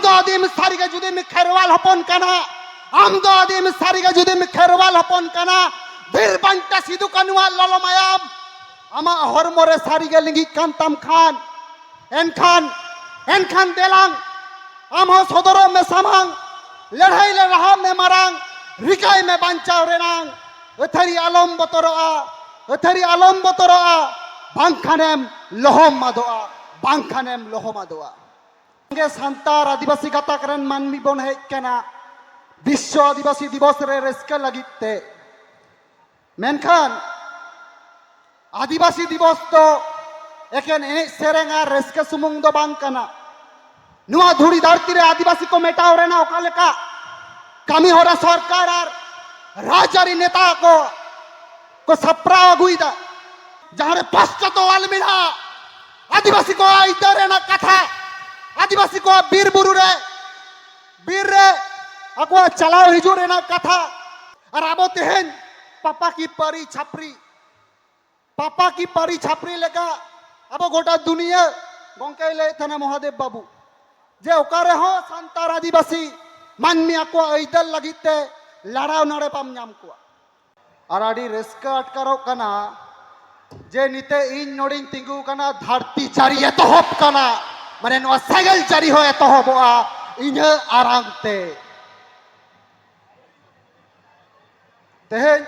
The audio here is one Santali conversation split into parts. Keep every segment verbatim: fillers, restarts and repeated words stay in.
ᱟᱹᱫᱤᱢ ᱥᱟᱹᱨᱤᱜᱮ ᱡᱩᱫᱤᱢ ᱠᱷᱮᱨᱣᱟᱞ ᱦᱚᱯᱚᱱ ᱠᱟᱱᱟ, ᱟᱢ ᱫᱚ ᱟᱹᱫᱤᱢ ᱥᱟᱹᱨᱤᱜᱮ ᱡᱩᱫᱤᱢ ᱠᱷᱮᱨᱣᱟᱞ ᱦᱚᱯᱚᱱ ᱠᱟᱱᱟ, ᱵᱤᱨ ᱵᱟᱱᱴᱟ ᱥᱤᱫᱩ ᱠᱟᱹᱱᱩᱣᱟᱜ ᱞᱚᱞᱚ ᱢᱟᱭᱟᱢ ᱟᱢᱟᱜ ᱦᱚᱲᱢᱚ ᱨᱮ ᱥᱟᱹᱨᱤᱜᱮ ᱞᱤᱸᱜᱤᱜ ᱠᱟᱱ ᱛᱟᱢ ᱠᱷᱟᱱ, ᱮᱱᱠᱷᱟᱱ, ᱮᱱᱠᱷᱟᱱ ᱫᱮᱞᱟᱝ, ᱟᱢ ᱦᱚᱸ ᱥᱚᱫᱚᱨᱚᱜ ᱢᱮ ᱥᱟᱢᱟᱝ, ᱞᱟᱹᱲᱦᱟᱹᱭ ᱞᱮ ᱞᱟᱦᱟᱜ ᱢᱮ ᱢᱟᱨᱟᱝ, ᱨᱤᱠᱟᱹᱭ ᱢᱮ ᱵᱟᱧᱪᱟᱣ ᱨᱮᱱᱟᱝ᱾ ᱟᱹᱛᱷᱟᱹᱲᱤ ᱟᱞᱚᱢ ᱵᱚᱛᱚᱨᱚᱜᱼᱟ, ᱟᱹᱛᱷᱟᱹᱲᱤ ᱟᱞᱚᱢ ᱵᱚᱛᱚᱨᱚᱜᱼᱟ, ᱵᱟᱝᱠᱷᱟᱱᱮᱢ ᱞᱚᱦᱚᱢ ᱟᱫᱚᱜᱼᱟ, ᱵᱟᱝᱠᱷᱟᱱᱮᱢ ᱞᱚᱦᱚᱢ ᱟᱫᱚᱜᱼᱟ᱾ ᱜᱮ ᱥᱟᱱᱛᱟᱲ ᱟᱹᱫᱤᱵᱟᱹᱥᱤ ᱜᱟᱛᱟᱠ ᱨᱮᱱ ᱢᱟᱹᱱᱢᱤ ᱵᱚᱱ ᱦᱮᱡ ᱠᱟᱱᱟ ᱵᱤᱥᱥᱚ ᱟᱹᱫᱤᱵᱟᱹᱥᱤ ᱫᱤᱵᱚᱥ ᱨᱮ ᱨᱟᱹᱥᱠᱟᱹ ᱞᱟᱹᱜᱤᱫ ᱛᱮ᱾ ᱢᱮᱱᱠᱷᱟᱱ ᱟᱹᱫᱤᱵᱟᱹᱥᱤ ᱫᱤᱵᱚᱥ ᱫᱚ ᱮᱠᱮᱱ ᱮᱱᱮᱡ ᱥᱮᱨᱮᱧ ᱟᱨ ᱨᱟᱹᱥᱠᱟᱹ ᱥᱩᱢᱩᱝ ᱫᱚ ᱵᱟᱝ ᱠᱟᱱᱟ᱾ ᱱᱚᱣᱟ ᱫᱷᱩᱲᱤ ᱫᱷᱟᱹᱨᱛᱤ ᱨᱮ ᱟᱹᱫᱤᱵᱟᱹᱥᱤ ᱠᱚ ᱢᱮᱴᱟᱣ ᱨᱮᱱᱟᱜ ᱚᱠᱟ ᱞᱮᱠᱟ ᱠᱟᱹᱢᱤ ᱦᱚᱨᱟ ᱥᱚᱨᱠᱟᱨ ᱟᱨ ᱨᱟᱡᱽᱟᱹᱨᱤ ᱱᱮᱛᱟ ᱠᱚ ᱠᱚ ᱥᱟᱯᱲᱟᱣ ᱟᱹᱜᱩᱭᱮᱫᱟ, ᱡᱟᱦᱟᱸ ᱨᱮ ᱯᱟᱸᱪᱥᱚ ᱛᱚᱣᱟᱞ ᱢᱮᱱᱟᱜᱼᱟ, ᱟᱹᱫᱤᱵᱟᱹᱥᱤ ᱠᱚᱣᱟᱜ ᱟᱹᱭᱫᱟᱹᱨ ᱨᱮᱱᱟᱜ ᱠᱟᱛᱷᱟ, ᱟᱹᱫᱤᱵᱟᱹᱥᱤ ᱠᱚᱣᱟᱜ ᱵᱤᱨ ᱵᱩᱨᱩ ᱨᱮ, ᱵᱤᱨ ᱨᱮ ᱟᱠᱚᱣᱟᱜ ᱪᱟᱞᱟᱣ ᱦᱤᱡᱩᱜ ᱨᱮᱱᱟᱜ ᱠᱟᱛᱷᱟ, ᱟᱨ ᱟᱵᱚ ᱛᱮᱦᱮᱧ ᱯᱟᱯᱟ ᱠᱤ ᱯᱟᱹᱨᱤ ᱪᱷᱟᱯᱨᱤ, ᱯᱟᱯᱟ ᱠᱤ ᱯᱟᱹᱨᱤ ᱪᱷᱟᱯᱨᱤ ᱞᱮᱠᱟ ᱟᱵᱚ ᱜᱚᱴᱟ ᱫᱩᱱᱤᱭᱟᱹ, ᱜᱚᱝᱠᱮᱭ ᱞᱟᱹᱭᱮᱫ ᱛᱟᱦᱮᱱᱟ ᱢᱚᱦᱟᱫᱮᱵ ᱵᱟᱹᱵᱩ, ᱡᱮ ᱚᱠᱟ ᱨᱮᱦᱚᱸ ᱥᱟᱱᱛᱟᱲ ᱟᱹᱫᱤᱵᱟᱹᱥᱤ ᱢᱟᱹᱱᱢᱤ ᱟᱠᱚᱣᱟᱜ ᱟᱹᱭᱫᱟᱹᱨ ᱞᱟᱹᱜᱤᱫ ᱛᱮ ᱞᱟᱲᱟᱣ ᱱᱟᱲᱮ ᱵᱟᱢ ᱧᱟᱢ ᱠᱚᱣᱟ᱾ ᱟᱨ ᱟᱹᱰᱤ ᱨᱟᱹᱥᱠᱟᱹ ᱟᱴᱠᱟᱨᱚᱜ ᱠᱟᱱᱟ ᱡᱮ ᱱᱤᱛᱚᱜ ᱤᱧ ᱱᱚᱰᱮᱧ ᱛᱤᱸᱜᱩ ᱠᱟᱱᱟ, ᱫᱷᱟᱹᱨᱛᱤ ᱡᱟᱹᱨᱤ ᱮᱛᱚᱦᱚᱵ ᱠᱟᱱᱟ, ᱢᱟᱱᱮ ᱱᱚᱣᱟ ᱥᱮᱸᱜᱮᱞ ᱡᱟᱹᱨᱤ ᱦᱚᱸ ᱮᱛᱚᱦᱚᱵᱚᱜᱼᱟ ᱤᱧᱟᱹᱜ ᱟᱲᱟᱝ ᱛᱮ᱾ ᱛᱮᱦᱮᱧ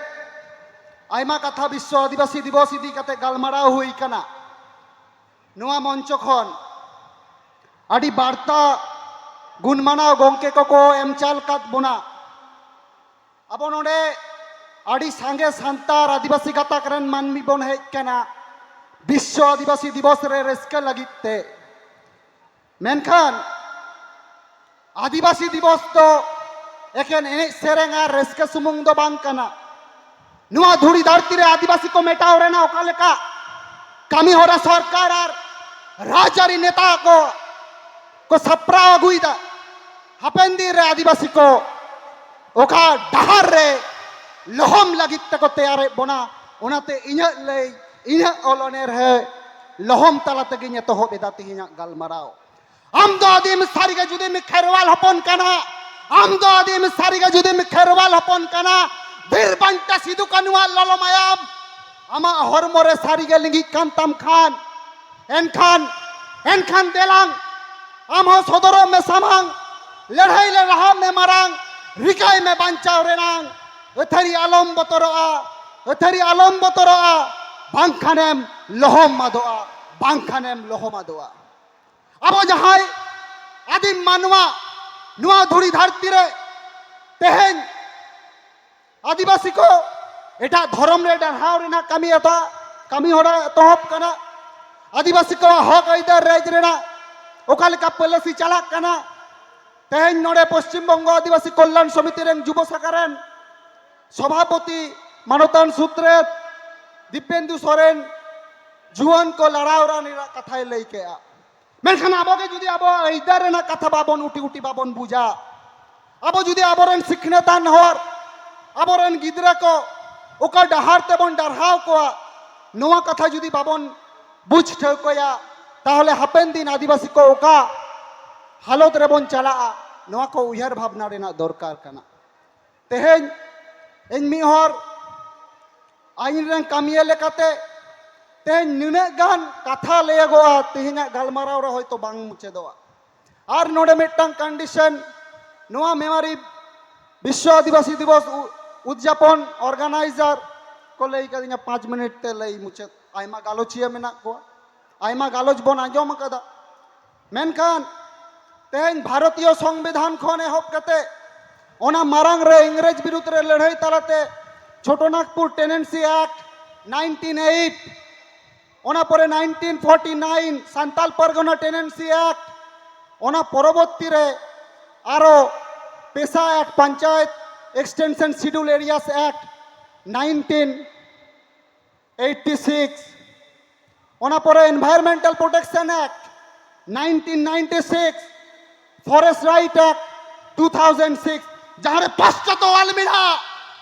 ᱟᱭᱢᱟ ᱠᱟᱛᱷᱟ ᱵᱤᱥᱥᱚ ᱟᱹᱫᱤᱵᱟᱹᱥᱤ ᱫᱤᱵᱚᱥ ᱤᱫᱤ ᱠᱟᱛᱮ ᱜᱟᱞᱢᱟᱨᱟᱣ ᱦᱩᱭ ᱠᱟᱱᱟ ᱱᱚᱣᱟ ᱢᱚᱧᱪᱚ ᱠᱷᱚᱱ᱾ ᱟᱹᱰᱤ ᱵᱟᱨᱛᱟ ᱜᱩᱱᱢᱟᱱᱟᱣ ᱜᱚᱢᱠᱮ ᱠᱚᱠᱚ ᱮᱢ ᱪᱟᱞ ᱠᱟᱫ ᱵᱚᱱᱟ᱾ ᱟᱵᱚ ᱱᱚᱰᱮ ᱟᱹᱰᱤ ᱥᱟᱸᱜᱮ ᱥᱟᱱᱛᱟᱲ ᱟᱹᱫᱤᱵᱟᱹᱥᱤ ᱜᱟᱛᱟᱠ ᱨᱮᱱ ᱢᱟᱹᱱᱢᱤ ᱵᱚᱱ ᱦᱮᱡ ᱠᱟᱱᱟ ᱵᱤᱥᱥᱚ ᱟᱹᱫᱤᱵᱟᱹᱥᱤ ᱫᱤᱵᱚᱥ ᱨᱮ ᱨᱟᱹᱥᱠᱟᱹ ᱞᱟᱹᱜᱤᱫ ᱛᱮ᱾ ᱢᱮᱱᱠᱷᱟᱱ ᱟᱹᱫᱤᱵᱟᱹᱥᱤ ᱫᱤᱵᱚᱥ ᱫᱚ ᱮᱠᱮᱱ ᱮᱱᱮᱡ ᱥᱮᱨᱮᱧ ᱟᱨ ᱨᱟᱹᱥᱠᱟᱹ ᱥᱩᱢᱩᱝ ᱫᱚ ᱵᱟᱝ ᱠᱟᱱᱟ᱾ ᱱᱚᱣᱟ ᱫᱷᱩᱲᱤ ᱫᱷᱟᱹᱨᱛᱤ ᱨᱮ ᱟᱹᱫᱤᱵᱟᱹᱥᱤ ᱠᱚ ᱢᱮᱴᱟᱣ ᱨᱮᱱᱟᱜ ᱚᱠᱟ ᱞᱮᱠᱟ ᱠᱟᱹᱢᱤ ᱦᱚᱨᱟ ᱥᱚᱨᱠᱟᱨ ᱟᱨ ᱨᱟᱡᱽᱟᱹᱨᱤ ᱱᱮᱛᱟ ᱠᱚ ᱠᱚ ᱥᱟᱯᱲᱟᱣ ᱟᱹᱜᱩᱭᱮᱫᱟ, ᱦᱟᱯᱮᱱ ᱫᱤᱱ ᱨᱮ ᱟᱹᱫᱤᱵᱟᱹᱥᱤ ᱠᱚ ᱚᱠᱟ ᱰᱟᱦᱟᱨ ᱨᱮ ᱞᱚᱦᱚᱢ ᱞᱟᱹᱜᱤᱫ ᱛᱮᱠᱚ ᱛᱮᱭᱟᱨᱮᱫ ᱵᱚᱱᱟ᱾ ᱚᱱᱟᱛᱮ ᱤᱧᱟᱹᱜ ᱞᱟᱹᱭ, ᱤᱧᱟᱹᱜ ᱚᱞ ᱚᱱᱚᱬᱦᱮ ᱞᱚᱦᱚᱢ ᱛᱟᱞᱟ ᱛᱮᱜᱮᱧ ᱮᱛᱚᱦᱚᱵ ᱮᱫᱟ ᱛᱮᱦᱮᱧᱟᱜ ᱜᱟᱞᱢᱟᱨᱟᱣ᱾ ᱟᱢ ᱫᱚ ᱟᱹᱫᱤᱢ ᱥᱟᱹᱨᱤᱜᱮ ᱡᱩᱫᱤᱢ ᱠᱷᱮᱨᱣᱟᱞ ᱦᱚᱯᱚᱱ ᱠᱟᱱᱟ, ᱟᱢ ᱫᱚ ᱟᱹᱫᱤᱢ ᱥᱟᱹᱨᱤᱜᱮ ᱡᱩᱫᱤᱢ ᱠᱷᱮᱨᱣᱟᱞ ᱦᱚᱯᱚᱱ ᱠᱟᱱᱟ, ᱵᱤᱨ ᱵᱟᱱᱴᱟ ᱥᱤᱫᱩ ᱠᱟᱹᱱᱩᱣᱟᱜ ᱞᱚᱞᱚ ᱢᱟᱭᱟᱢ ᱟᱢᱟᱜ ᱦᱚᱲᱢᱚ ᱨᱮ ᱥᱟᱹᱨᱤᱜᱮ ᱞᱤᱸᱜᱤᱜ ᱠᱟᱱ ᱛᱟᱢ ᱠᱷᱟᱱ, ᱮᱱᱠᱷᱟᱱ, ᱮᱱᱠᱷᱟᱱ ᱫᱮᱞᱟᱝ, ᱟᱢ ᱦᱚᱸ ᱥᱚᱫᱚᱨᱚᱜ ᱢᱮ ᱥᱟᱢᱟᱝ, ᱞᱟᱹᱲᱦᱟᱹᱭ ᱞᱮ ᱞᱟᱦᱟᱜ ᱢᱮ ᱢᱟᱨᱟᱝ, ᱨᱤᱠᱟᱹᱭ ᱢᱮ ᱵᱟᱧᱪᱟᱣ ᱨᱮᱱᱟᱝ, ᱟᱹᱛᱷᱟᱹᱨᱤ ᱟᱞᱚᱢ ᱵᱚᱛᱚᱨᱚᱜᱼᱟ, ᱟᱹᱛᱷᱟᱹᱨᱤ ᱟᱞᱚᱢ ᱵᱚᱛᱚᱨᱚᱜᱼᱟ, ᱵᱟᱝᱠᱷᱟᱱᱮᱢ ᱞᱚᱦᱚᱢ ᱟᱫᱚᱜᱼᱟ, ᱵᱟᱝᱠᱷᱟᱱᱮᱢ ᱞᱚᱦᱚᱢ ᱟᱫᱚᱜᱼᱟ᱾ ᱟᱵᱚ ᱡᱟᱦᱟᱸᱭ ᱟᱹᱫᱤᱢ ᱢᱟᱱᱣᱟ ᱱᱚᱣᱟ ᱫᱷᱩᱲᱤ ᱫᱷᱟᱹᱨᱛᱤ ᱨᱮ ᱛᱮᱦᱮᱧ ᱟᱹᱫᱤᱵᱟᱹᱥᱤ ᱠᱚ ᱮᱴᱟᱜ ᱫᱷᱚᱨᱚᱢ ᱨᱮ ᱰᱟᱨᱦᱟᱣ ᱨᱮᱱᱟᱜ ᱠᱟᱹᱢᱤ ᱮᱛᱚᱦᱚᱵ, ᱠᱟᱹᱢᱤ ᱦᱚᱨᱟ ᱮᱛᱚᱦᱚᱵ ᱠᱟᱱᱟ᱾ ᱟᱹᱫᱤᱵᱟᱹᱥᱤ ᱠᱚᱣᱟᱜ ᱦᱚᱠ ᱟᱹᱭᱫᱟᱹᱨ ᱨᱮᱡ ᱨᱮᱱᱟᱜ ᱚᱠᱟ ᱞᱮᱠᱟ ᱯᱚᱞᱤᱥᱤ ᱪᱟᱞᱟᱜ ᱠᱟᱱᱟ᱾ ᱛᱮᱦᱮᱧ ᱱᱚᱰᱮ ᱯᱚᱥᱪᱤᱢ ᱵᱚᱝᱜᱚ ᱟᱹᱫᱤᱵᱟᱹᱥᱤ ᱠᱚᱞᱞᱟᱱ ᱥᱚᱢᱤᱛᱤ ᱨᱮᱱ ᱡᱩᱵᱚ ᱥᱟᱠᱷᱟ ᱨᱮᱱ ᱥᱚᱵᱷᱟᱯᱚᱛᱤ ᱢᱟᱱᱚᱛᱟᱱ ᱥᱩᱛᱨᱮᱛ ᱫᱤᱯᱮᱱᱫᱩ ᱥᱚᱨᱮᱱ ᱡᱩᱣᱟᱹᱱ ᱠᱚ ᱞᱟᱲᱟᱣ ᱨᱟᱱ ᱨᱮᱱᱟᱜ ᱠᱟᱛᱷᱟᱭ ᱞᱟᱹᱭ ᱠᱮᱜᱼᱟ᱾ ᱢᱮᱱᱠᱷᱟᱱ ᱟᱵᱚ ᱜᱮ ᱡᱩᱫᱤ ᱟᱵᱚᱣᱟᱜ ᱟᱹᱭᱫᱟᱹᱨ ᱨᱮᱱᱟᱜ ᱠᱟᱛᱷᱟ ᱵᱟᱵᱚᱱ ᱩᱴᱤ ᱩᱴᱤ ᱵᱟᱵᱚᱱ ᱵᱩᱡᱟ, ᱟᱵᱚ ᱡᱩᱫᱤ ᱟᱵᱚᱨᱮᱱ ᱥᱤᱠᱷᱱᱟᱹᱛᱟᱱ ᱦᱚᱲ, ᱟᱵᱚᱨᱮᱱ ᱜᱤᱫᱽᱨᱟᱹ ᱠᱚ ᱚᱠᱟ ᱰᱟᱦᱟᱨ ᱛᱮᱵᱚᱱ ᱰᱟᱨᱦᱟᱣ ᱠᱚᱣᱟ, ᱱᱚᱣᱟ ᱠᱟᱛᱷᱟ ᱡᱩᱫᱤ ᱵᱟᱵᱚᱱ ᱵᱩᱡᱽ ᱴᱷᱟᱹᱣᱠᱟᱹᱭᱟ, ᱛᱟᱦᱚᱞᱮ ᱦᱟᱯᱮᱱ ᱫᱤᱱ ᱟᱹᱫᱤᱵᱟᱹᱥᱤ ᱠᱚ ᱚᱠᱟ ᱦᱟᱞᱚᱛ ᱨᱮᱵᱚᱱ ᱪᱟᱞᱟᱜᱼᱟ, ᱱᱚᱣᱟ ᱠᱚ ᱩᱭᱦᱟᱹᱨ ᱵᱷᱟᱵᱽᱱᱟ ᱨᱮᱱᱟᱜ ᱫᱚᱨᱠᱟᱨ ᱠᱟᱱᱟ᱾ ᱛᱮᱦᱮᱧ ᱤᱧ ᱢᱤᱫ ᱦᱚᱲ ᱟᱹᱭᱤᱱ ᱨᱮᱱ ᱠᱟᱹᱢᱤᱭᱟᱹ ᱞᱮᱠᱟᱛᱮ ᱛᱮᱦᱮᱧ ᱱᱤᱱᱟᱹᱜ ᱜᱟᱱ ᱠᱟᱛᱷᱟ ᱞᱟᱹᱭᱟᱜᱚᱜᱼᱟ, ᱛᱮᱦᱮᱧᱟᱜ ᱜᱟᱞᱢᱟᱨᱟᱣ ᱨᱮ ᱦᱚᱭᱛᱳ ᱵᱟᱝ ᱢᱩᱪᱟᱹᱫᱚᱜᱼᱟ᱾ ᱟᱨ ᱱᱚᱰᱮ ᱢᱤᱫᱴᱟᱝ ᱠᱚᱱᱰᱤᱥᱚᱱ, ᱱᱚᱣᱟ ᱢᱮᱢᱟᱨᱤ ᱵᱤᱥᱥᱚ ᱟᱹᱫᱤᱵᱟᱹᱥᱤ ᱫᱤᱵᱚᱥ ᱩ-, ᱩᱫᱽᱡᱟᱯᱚᱱ ᱚᱨᱜᱟᱱᱟᱭᱡᱟᱨ ᱠᱚ ᱞᱟᱹᱭ ᱠᱟᱫᱤᱧᱟ ᱯᱟᱸᱪ ᱢᱤᱱᱤᱴ ᱛᱮ ᱞᱟᱹᱭ ᱢᱩᱪᱟᱹᱫ᱾ ᱟᱭᱢᱟ ᱜᱟᱞᱚᱪᱤᱭᱟᱹ ᱢᱮᱱᱟᱜ ᱠᱚᱣᱟ, ᱟᱭᱢᱟ ᱜᱟᱞᱚᱪ ᱵᱚᱱ ᱟᱸᱡᱚᱢ ᱟᱠᱟᱫᱟ, ᱢᱮᱱᱠᱷᱟᱱ ᱛᱮᱦᱮᱧ ᱵᱷᱟᱨᱚᱛᱤᱭᱚ ᱥᱚᱝᱵᱤᱫᱷᱟᱱ ᱠᱷᱚᱱ ᱮᱦᱚᱵ ᱠᱟᱛᱮ ᱚᱱᱟ ᱢᱟᱨᱟᱝ ᱨᱮ ᱤᱝᱨᱮᱡᱽ ᱵᱤᱨᱩᱫᱽ ᱨᱮ ᱞᱟᱹᱲᱦᱟᱹᱭ ᱛᱟᱞᱟᱛᱮ ᱪᱷᱳᱴᱳ Nagpur tenancy act nineteen eight, ᱚᱱᱟ ᱯᱚᱨᱮ nineteen forty nine Santal Pargana tenancy act, ᱚᱱᱟ ᱯᱚᱨᱚᱵᱚᱨᱛᱤ ᱨᱮ ᱟᱨᱚ PESA act, panchayat extension scheduled areas act nineteen eighty six, ᱚᱱᱟ ᱯᱚᱨᱮ environmental protection act nineteen ninety six, forest right act two thousand six, ᱡᱟᱦᱟᱸ ᱨᱮ ᱯᱟᱥᱪᱟᱛᱚ ᱟᱞ ᱢᱮᱱᱟᱜᱼᱟ,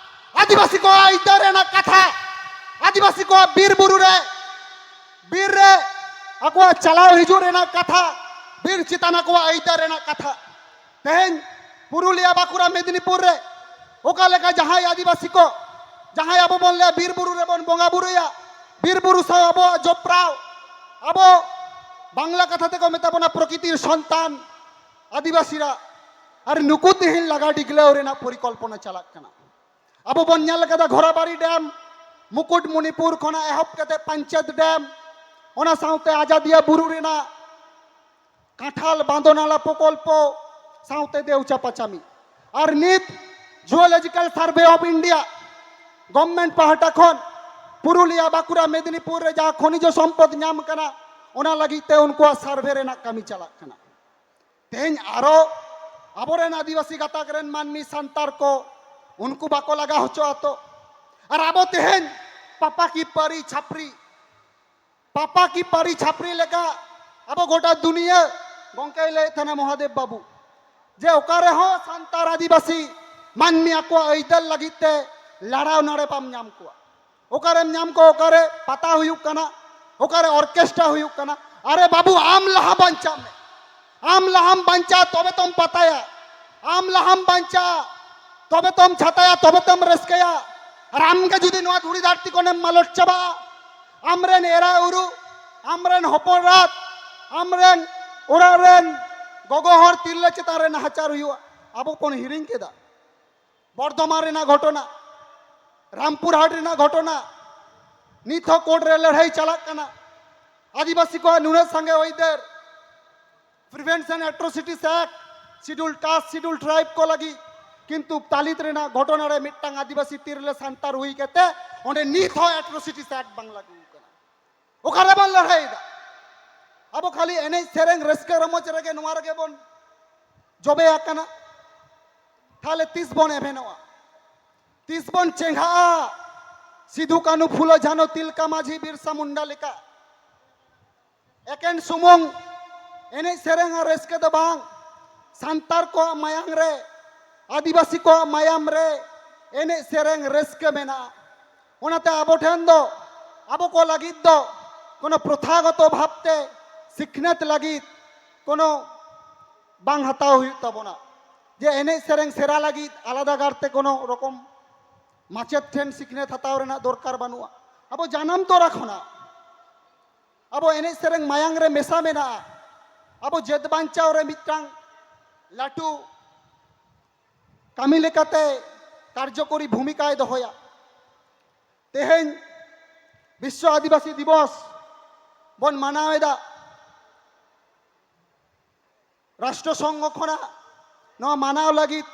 ᱟᱹᱫᱤᱵᱟᱹᱥᱤ ᱠᱚᱣᱟᱜ ᱟᱹᱭᱫᱟᱹᱨ ᱨᱮᱱᱟᱜ ᱠᱟᱛᱷᱟ, ᱟᱹᱫᱤᱵᱟᱹᱥᱤ ᱠᱚᱣᱟᱜ ᱵᱤᱨ ᱵᱩᱨᱩ ᱨᱮ, ᱵᱤᱨ ᱨᱮ ᱟᱠᱚᱣᱟᱜ ᱪᱟᱞᱟᱣ ᱦᱤᱡᱩᱜ ᱨᱮᱱᱟᱜ ᱠᱟᱛᱷᱟ, ᱵᱤᱨ ᱪᱮᱛᱟᱱ ᱟᱠᱚᱣᱟᱜ ᱟᱹᱭᱫᱟᱹᱨ ᱨᱮᱱᱟᱜ ᱠᱟᱛᱷᱟ᱾ ᱛᱮᱦᱮᱧ ᱯᱩᱨᱩᱞᱤᱭᱟ, ᱵᱟᱸᱠᱩᱲᱟ, ᱢᱮᱫᱽᱱᱤᱯᱩᱨ ᱨᱮ ᱚᱠᱟ ᱞᱮᱠᱟ ᱡᱟᱦᱟᱸᱭ ᱟᱹᱫᱤᱵᱟᱹᱥᱤ ᱠᱚ, ᱡᱟᱦᱟᱸᱭ ᱟᱵᱚ ᱵᱚᱱ ᱞᱟᱹᱭᱟ ᱵᱤᱨ ᱵᱩᱨᱩ ᱨᱮᱵᱚᱱ ᱵᱚᱸᱜᱟ ᱵᱩᱨᱩᱭᱟ, ᱵᱤᱨ ᱵᱩᱨᱩ ᱥᱟᱶ ᱟᱵᱚᱣᱟᱜ ᱡᱚᱯᱲᱟᱣ, ᱟᱵᱚ ᱵᱟᱝᱞᱟ ᱠᱟᱛᱷᱟ ᱛᱮᱠᱚ ᱢᱮᱛᱟ ᱵᱚᱱᱟ ᱯᱨᱚᱠᱤᱛᱤᱨ ᱥᱚᱱᱛᱟᱱ ᱟᱹᱫᱤᱵᱟᱹᱥᱤ ᱨᱟᱜ, ᱟᱨ ᱱᱩᱠᱩ ᱛᱮᱦᱮᱧ ᱞᱟᱜᱟ ᱰᱤᱜᱽᱞᱟᱹᱣ ᱨᱮᱱᱟᱜ ᱯᱚᱨᱤᱠᱚᱞᱯᱚᱱᱟ ᱪᱟᱞᱟᱜ ᱠᱟᱱᱟ᱾ ᱟᱵᱚ ᱵᱚᱱ ᱧᱮᱞ ᱠᱟᱫᱟ ᱜᱷᱳᱨᱟᱵᱟᱲᱤ ᱰᱮᱢ, ᱢᱩᱠᱩᱴᱢᱩᱱᱤᱯᱩᱨ ᱠᱷᱚᱱᱟᱜ ᱮᱦᱚᱵ ᱠᱟᱛᱮ ᱯᱟᱧᱪᱮᱛ ᱰᱮᱢ, ᱚᱱᱟ ᱥᱟᱶᱛᱮ ᱟᱡᱟᱫᱤᱭᱟᱹ ᱵᱩᱨᱩ ᱨᱮᱱᱟᱜ ᱠᱟᱸᱴᱷᱟᱞ ᱵᱟᱸᱫᱚᱱᱟᱞᱟ ᱯᱨᱚᱠᱚᱞᱯᱚ, ᱥᱟᱶᱛᱮ ᱫᱮᱣᱪᱟ ᱯᱟᱪᱟᱢᱤ᱾ ᱟᱨ ᱱᱤᱛ Geological Survey of India government ᱯᱟᱦᱴᱟ ᱠᱷᱚᱱ ᱯᱩᱨᱩᱞᱤᱭᱟ, ᱵᱟᱸᱠᱩᱲᱟ, ᱢᱮᱫᱽᱱᱤᱯᱩᱨ ᱨᱮ ᱡᱟᱦᱟᱸ ᱠᱷᱚᱱᱤᱡᱚ ᱥᱚᱢᱯᱚᱫ ᱧᱟᱢ ᱠᱟᱱᱟ, ᱚᱱᱟ ᱞᱟᱹᱜᱤᱫ ᱛᱮ ᱩᱱᱠᱩᱣᱟᱜ ᱥᱟᱨᱵᱷᱮ ᱨᱮᱱᱟᱜ ᱠᱟᱹᱢᱤ ᱪᱟᱞᱟᱜ ᱠᱟᱱᱟ᱾ ᱛᱮᱦᱮᱧ ᱟᱨᱚ ᱟᱵᱚᱨᱮᱱ ᱟᱹᱫᱤᱵᱟᱹᱥᱤ ᱜᱟᱛᱟᱠ ᱨᱮᱱ ᱢᱟᱹᱱᱢᱤ ᱥᱟᱱᱛᱟᱲ ᱠᱚ, ᱩᱱᱠᱩ ᱵᱟᱠᱚ ᱞᱟᱜᱟ ᱦᱚᱪᱚ ᱟᱛᱚ᱾ ᱟᱨ ᱟᱵᱚ ᱛᱮᱦᱮᱧ ᱯᱟᱯᱟ ᱠᱤ ᱯᱟᱹᱨᱤ ᱪᱷᱟᱯᱨᱤ, ᱯᱟᱯᱟ ᱠᱤ ᱯᱟᱹᱨᱤ ᱪᱷᱟᱯᱨᱤ ᱞᱮᱠᱟ ᱟᱵᱚ ᱜᱚᱴᱟ ᱫᱩᱱᱤᱭᱟᱹ, ᱜᱚᱝᱠᱮᱭ ᱞᱟᱹᱭᱮᱫ ᱛᱟᱦᱮᱱᱟ ᱢᱚᱦᱟᱫᱮᱵ ᱵᱟᱹᱵᱩ, ᱡᱮ ᱚᱠᱟ ᱨᱮᱦᱚᱸ ᱥᱟᱱᱛᱟᱲ ᱟᱹᱫᱤᱵᱟᱹᱥᱤ ᱢᱟᱹᱱᱢᱤ ᱟᱠᱚᱣᱟᱜ ᱟᱹᱭᱫᱟᱹᱨ ᱞᱟᱹᱜᱤᱫ ᱛᱮ ᱞᱟᱲᱟᱣ ᱱᱟᱲᱮ ᱵᱟᱢ ᱧᱟᱢ ᱠᱚᱣᱟ᱾ ᱚᱠᱟᱨᱮᱢ ᱧᱟᱢ ᱠᱚᱣᱟ? ᱚᱠᱟᱨᱮ ᱯᱟᱛᱟ ᱦᱩᱭᱩᱜ ᱠᱟᱱᱟ, ᱚᱠᱟᱨᱮ ᱚᱨᱠᱮᱥᱴᱨᱟ ᱦᱩᱭᱩᱜ ᱠᱟᱱᱟ? ᱟᱨᱮ ᱵᱟᱹᱵᱩ, ᱟᱢ ᱞᱟᱦᱟ ᱵᱟᱧᱪᱟᱜ ᱢᱮ᱾ ᱟᱢ ᱞᱟᱦᱟᱢ ᱵᱟᱧᱪᱟᱜᱼᱟ, ᱛᱚᱵᱮ ᱛᱚᱢ ᱯᱟᱛᱟᱭᱟ᱾ ᱟᱢ ᱞᱟᱦᱟᱢ ᱵᱟᱧᱪᱟᱜᱼᱟ, ᱛᱚᱵᱮ ᱛᱚᱢ ᱪᱷᱟᱛᱟᱭᱟ, ᱛᱚᱵᱮ ᱛᱚᱢ ᱨᱟᱹᱥᱠᱟᱹᱭᱟ᱾ ᱟᱨ ᱟᱢ ᱜᱮ ᱡᱩᱫᱤ ᱱᱚᱣᱟ ᱫᱷᱩᱲᱤ ᱫᱷᱟᱹᱨᱛᱤ ᱠᱷᱚᱱᱮᱢ ᱢᱟᱞᱚᱴ ᱪᱟᱵᱟᱜᱼᱟ, ᱟᱢᱨᱮᱱ ᱮᱨᱟ ᱩᱨᱩ, ᱟᱢᱨᱮᱱ ᱦᱚᱯᱚᱱ ᱮᱨᱟᱛ, ᱟᱢᱨᱮᱱ ᱚᱲᱟᱜ ᱨᱮᱱ ᱜᱚᱜᱚ ᱦᱚᱲ, ᱛᱤᱨᱞᱟᱹ ᱪᱮᱛᱟᱱ ᱨᱮ ᱱᱟᱦᱟᱪᱟᱨ ᱦᱩᱭᱩᱜᱼᱟ᱾ ᱟᱵᱚ ᱵᱚᱱ ᱦᱤᱲᱤᱧ ᱠᱮᱫᱟ ᱵᱚᱨᱫᱷᱚᱢᱟᱱ ᱨᱮᱱᱟᱜ ᱜᱷᱚᱴᱚᱱᱟ, ᱨᱟᱢᱯᱩᱨᱦᱟᱴ ᱨᱮᱱᱟᱜ ᱜᱷᱚᱴᱚᱱᱟ᱾ ᱱᱤᱛ ᱦᱚᱸ ᱠᱳᱨᱴ ᱨᱮ ᱞᱟᱹᱲᱦᱟᱹᱭ ᱪᱟᱞᱟᱜ ᱠᱟᱱᱟ᱾ ᱟᱹᱫᱤᱵᱟᱹᱥᱤ ᱠᱚᱣᱟᱜ ᱱᱩᱱᱟᱹᱜ ᱥᱟᱸᱜᱮ ᱟᱹᱭᱫᱟᱹᱨ, Prevention Atrocities Act, Schedule Caste, Schedule Tribe ᱠᱚ ᱞᱟᱹᱜᱤᱫ, ᱠᱤᱱᱛᱩ ᱛᱟᱞᱤᱛ ᱨᱮᱱᱟᱜ ᱜᱷᱚᱴᱚᱱᱟ ᱨᱮ ᱢᱤᱫᱴᱟᱝ ᱟᱹᱫᱤᱵᱟᱹᱥᱤ ᱛᱤᱨᱞᱟᱹ ᱥᱟᱱᱛᱟᱲ ᱦᱩᱭ ᱠᱟᱛᱮ ᱚᱸᱰᱮ ᱱᱤᱛ ᱦᱚᱸ Atrocities Act ᱵᱟᱝ ᱞᱟᱹᱜᱩ ᱠᱟᱱᱟ᱾ ᱚᱠᱟᱨᱮ ᱵᱚᱱ ᱞᱟᱹᱲᱦᱟᱹᱭᱮᱫᱟ? ᱟᱵᱚ ᱠᱷᱟᱹᱞᱤ ᱮᱱᱮᱡ ᱥᱮᱨᱮᱧ ᱨᱟᱹᱥᱠᱟᱹ ᱨᱚᱢᱚᱡᱽ ᱨᱮᱜᱮ, ᱱᱚᱣᱟ ᱨᱮᱜᱮ ᱵᱚᱱ ᱡᱚᱵᱮ ᱟᱠᱟᱱᱟ᱾ ᱛᱟᱦᱞᱮ ᱛᱤᱥ ᱵᱚᱱ ᱮᱵᱷᱮᱱᱚᱜᱼᱟ? ᱛᱤᱥ ᱵᱚᱱ ᱪᱮᱸᱜᱷᱟᱜᱼᱟ? ᱥᱤᱫᱷᱩ, ᱠᱟᱹᱱᱦᱩ, ᱯᱷᱩᱞᱳ, ᱡᱷᱟᱱᱳ, ᱛᱤᱞᱠᱟ ᱢᱟᱹᱡᱷᱤ, ᱵᱤᱨᱥᱟ ᱢᱩᱱᱰᱟ ᱞᱮᱠᱟ ᱮᱠᱮᱱ ᱥᱩᱢᱩᱝ ᱮᱱᱮᱡ ᱥᱮᱨᱮᱧ ᱟᱨ ᱨᱟᱹᱥᱠᱟᱹ ᱫᱚ ᱵᱟᱝ, ᱥᱟᱱᱛᱟᱲ ᱠᱚᱣᱟᱜ ᱢᱟᱭᱟᱝ ᱨᱮ, ᱟᱹᱫᱤᱵᱟᱹᱥᱤ ᱠᱚᱣᱟᱜ ᱢᱟᱭᱟᱢ ᱨᱮ ᱮᱱᱮᱡ ᱥᱮᱨᱮᱧ ᱨᱟᱹᱥᱠᱟᱹ ᱢᱮᱱᱟᱜᱼᱟ᱾ ᱚᱱᱟᱛᱮ ᱟᱵᱚ ᱴᱷᱮᱱ ᱫᱚ, ᱟᱵᱚ ᱠᱚ ᱞᱟᱹᱜᱤᱫ ᱫᱚ ᱠᱳᱱᱳ ᱯᱨᱚᱛᱷᱟᱜᱚᱛᱚ ᱵᱷᱟᱵᱽᱛᱮ ᱥᱤᱠᱷᱱᱟᱹᱛ ᱞᱟᱹᱜᱤᱫ ᱠᱳᱱᱳ ᱵᱟᱝ ᱦᱟᱛᱟᱣ ᱦᱩᱭᱩᱜ ᱛᱟᱵᱚᱱᱟ᱾ ᱡᱮ ᱮᱱᱮᱡ ᱥᱮᱨᱮᱧ ᱥᱮᱬᱟ ᱞᱟᱹᱜᱤᱫ ᱟᱞᱟᱫᱟ ᱜᱟᱨᱛᱮ ᱠᱳᱱᱳ ᱨᱚᱠᱚᱢ ᱢᱟᱪᱮᱫ ᱴᱷᱮᱱ ᱥᱤᱠᱷᱱᱟᱹᱛ ᱦᱟᱛᱟᱣ ᱨᱮᱱᱟᱜ ᱫᱚᱨᱠᱟᱨ ᱵᱟᱹᱱᱩᱜᱼᱟ᱾ ᱟᱵᱚ ᱡᱟᱱᱟᱢ ᱛᱚᱨᱟ ᱠᱷᱚᱱᱟᱜ ᱟᱵᱚ ᱮᱱᱮᱡ ᱥᱮᱨᱮᱧ ᱢᱟᱭᱟᱝ ᱨᱮ ᱢᱮᱥᱟ ᱢᱮᱱᱟᱜᱼᱟ᱾ ᱟᱵᱚ ᱡᱟᱹᱛ ᱵᱟᱧᱪᱟᱣ ᱨᱮ ᱢᱤᱫᱴᱟᱝ ᱞᱟᱹᱴᱩ ᱠᱟᱹᱢᱤ ᱞᱮᱠᱟᱛᱮ ᱠᱟᱨᱡᱚᱠᱚᱨᱤ ᱵᱷᱩᱢᱤᱠᱟᱭ ᱫᱚᱦᱚᱭᱟ᱾ ᱛᱮᱦᱮᱧ ᱵᱤᱥᱥᱚ ᱟᱹᱫᱤᱵᱟᱹᱥᱤ ᱫᱤᱵᱚᱥ ᱵᱚᱱ ᱢᱟᱱᱟᱣ ᱮᱫᱟ᱾ ᱨᱟᱥᱴᱨᱚ ᱥᱚᱝᱜᱷᱚ ᱠᱷᱚᱱᱟᱜ ᱱᱚᱣᱟ ᱢᱟᱱᱟᱣ ᱞᱟᱹᱜᱤᱫ